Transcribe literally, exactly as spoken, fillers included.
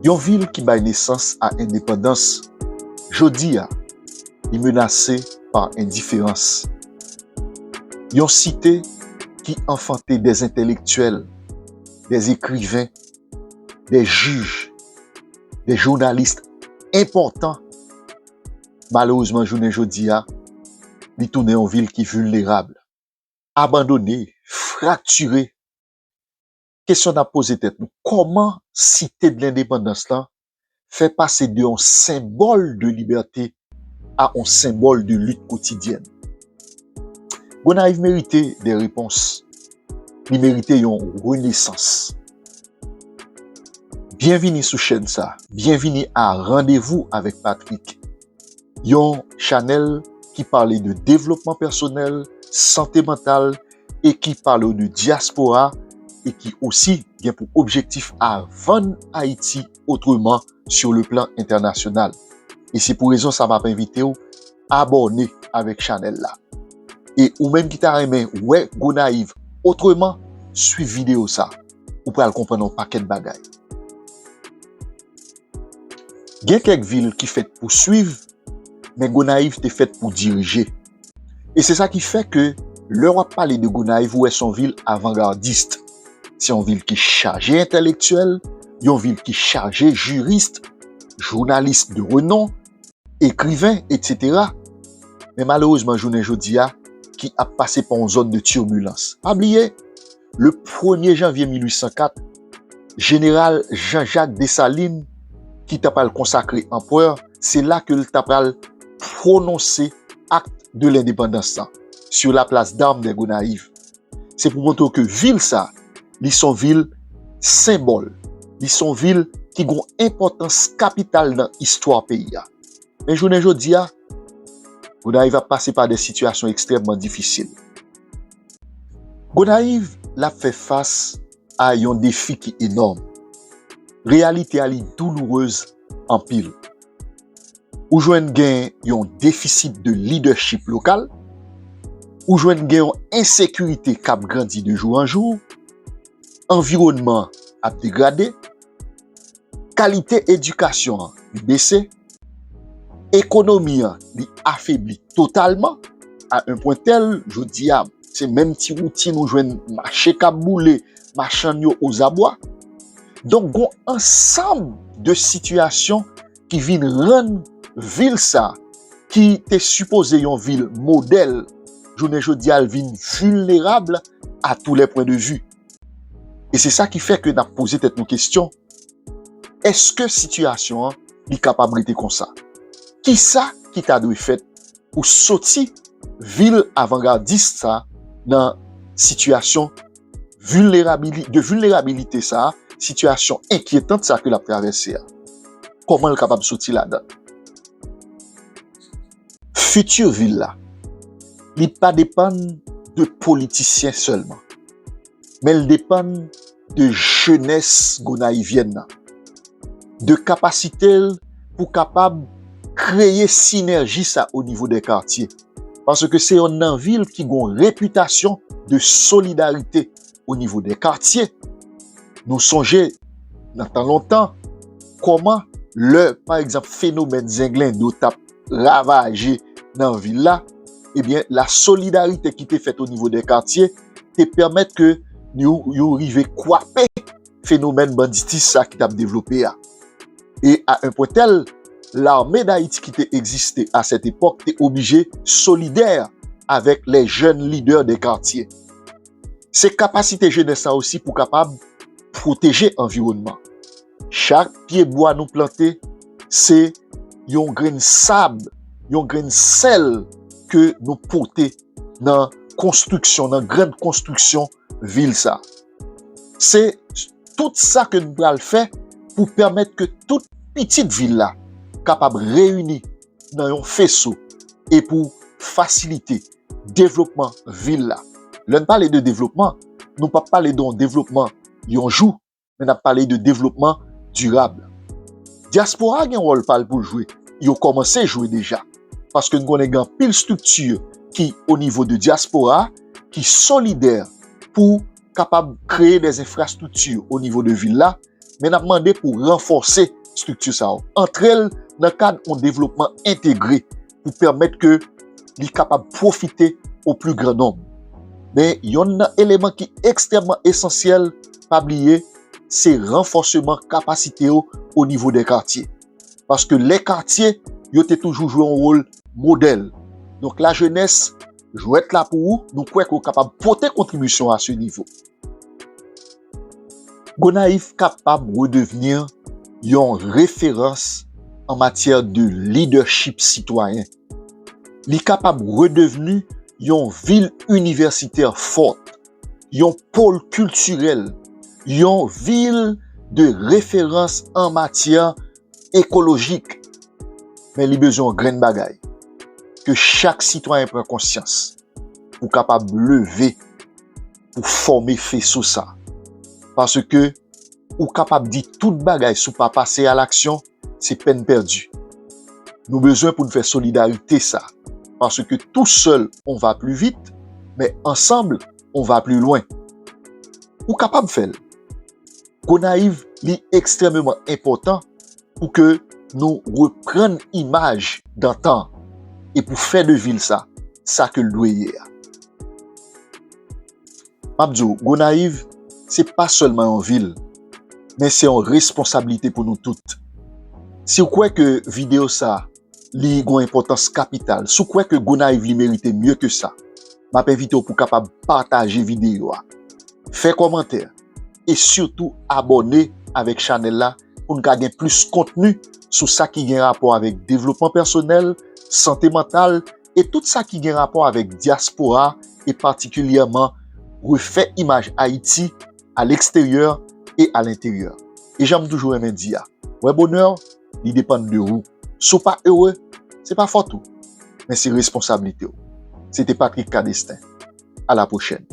Yon vil ki bay nesans a endepandans, jodi a, li menase pa endiferans. Yon site ki anfante dè entèlektyèl, dè ekriven, dè jij, dè jounalis enpòtan, malerezman, jounen jodi a, li tounen yon vil ki vilnerab, abandone, fraktire. Kesyon n ap poze tèt nou, kòman Site de Lendepandans lan fè pase de yon senbòl de libète a yon senbòl de lit kotidyèn? Gonayiv merite de repons. Li merite yon renesans. Byenvini sou chèn sa. Byenvini a Randevou avèk Patrick, yon chanèl ki pale de devlopman pèsonèl, sante mantal e ki pale de dyaspora e ki osi gen pou objektif a vann Ayiti otreman sur le plan entènasyonal. E se pou rezon sa m ap envite w abòne avèk chanèl la. E ou menm ki ta renmen wè Gonayiv otreman, swiv videyo sa. Ou pral konprann yon pakèt bagay. Gen kèk vil ki fèt pou swiv, men Gonayiv te fèt pou dirije. E se sa ki fè ke lè w ap pale de Gonayiv, ou wè se yon vil avangadis. Se yon vil ki chaje entèlektyèl, yon vil ki chaje jiris, jounalis de renon, ekriven, etsetera. Men malerezman, jounen jodi a, ki ap pase pa yon zòn de tibilans. Pa bliye, le premye janvye mil uit san kat, jeneral Jean-Jacques Dessalines, ki ta pral konsakre anperè, se la ke l ta pral pwononse Acte de l'Indépendance lan, sur la place d'armes de Gonayiv. Se pou montre w ke vil sa, li se yon vil senbòl. Li se yon vil ki gen yon enpòtans kapital nan istwa peyi a. Men jounen jodi a, Gonayiv ap pase pa de sitiyasyon ekstrèmman difisil. Gonayiv l ap fè fas a yon defi ki enòm. Reyalite a li doulourez anpil. Ou jwenn gen yon defisit de lidèchip lokal, ou jwenn gen yon ensekirite k ap grandi de jou an jou, anviwònman ap degrade, kalite edikasyon an li bese, ekonomi an li afebli totalman, a un point tel, jodi a, se menm ti woutin ou jwenn mache k ap boule, machann yo ozabwa. Donk, gon ansanm de sitiyasyon ki vin rann vil sa, ki te sipoze yon vil modèl, jounen jodi a, l vin vilnerab à tous les points de vue. E se sa ki fè ke n ap poze tèt nou kesyon, èske sitiyasyon an li kapab rete konsa? Kisa ki ta dwe fèt pou soti vil avangadis sa nan sitiyasyon vilnerabili-, de vilnerabilite sa, sitiyasyon enkyetan sa ke l ap travèse a? Kòman l kapab soti ladan? Fiti vil la, li pa depann de politisyen sèlman, men l depann de jenès gonayivyèn nan, de kapasite l pou kapab kreye sinèji sa o nivo de katye. Paske se yonn nan vil ki gon repitasyon de solidarite o nivo de katye. Nou sonje, nan tan lontan, kòman lè, pa egzanp, fenomèn Zenglendo t ap ravaje nan vil la, ebyen, la solidarite ki te fèt o nivo de katye te pèmèt ke yo, yo rive kwape fenomèn banditis sa ki t ap devlope a. E a un point tel, l'armée d'Haïti ki te egziste à cette époque te oblije solidè avèk les jeunes leaders des quartiers. Se kapasite jenès la osi pou kapab pwoteje anviwònman. Chak pye bwa nou plante, se yon grenn sab, yon grenn sèl ke nou pote nan konstriksyon, nan grann konstriksyon vil sa. Se tout sa ke nou pral fè pou pèmèt ke tout pitit vil la kapab reyini nan yon feso e pou fasilite devlopman vil la. Lè n pale de devlopman, nou p ap pale de yon devlopman yon jou, men n ap pale de devlopman dirab. Dyaspora gen wòl pa l pou l jwe. Yo kòmanse jwe deja. Paske n konnen gen anpil estrikti ki o nivo de dyaspora ki solidè pou kapab kreye de enfrastrikti o nivo de vil la, men n ap mande pou ranfòse estrikti sa yo, antre l nan kad yon devlopman entegre pou pèmèt ke li kapab pwofite o pli gran nonb. Men yonn nan eleman ki ekstrèmman esansyèl, pa bliye, se ranfòseman kapasite yo o nivo dè katye. Paske lè katye, yo te toujou jwe yon wòl modèl. Donk, lajenès, jwèt la pou ou, nou kwè ke w kapab pote kontribisyon a se nivo. Gonayiv kapab redevni yon referans an matyè de lidèchip sitwayen. Li kapab redevni yon vil inivèsitè fòt, yon pòl kiltirèl, yon vil de referans an matyè ekolojik. Men li bezwen yon grenn bagay. Ke chak sitwayen pran konsyans pou kapab leve, pou fòme feso sa. Paske ou kapab di tout bagay, si w pa pase a laksyon, se pèn pèdi. Nou bezwen pou n fè solidarite sa. Paske tou sèl, on va pli vit, men ansanm, on va pli lwen. Ou kapab fè l. Gonayiv, li ekstrèmeman enpòtan pou ke nou reprann imaj dantan e pou fè de vil sa, sa ke l dwe ye a. M ap di w, Gonayiv, se pa sèlman yon vil, men se yon responsablite pou nou tout. Si w kwè ke videyo sa, li gon enpòtans kapital, si w kwè ke Gonayiv li merite mye ke sa, m ap envite w pou kapab pataje videyo a, fè kòmantè, e sitou abòne avèk chanèl la pou n ka gen plis kontni sou sa ki gen rapò avèk devlopman pèsonèl, sante mantal, e tout sa ki gen rapò avèk dyaspora, e patikilyèman refè imaj Ayiti a leksteryè e a lenteryè. E jan m toujou renmen di a, wè bonè, li depann de ou. Si w pa ere, se pa fòt ou, men se responsablite w. Se te Patrick Cadestin. A la pwochèn.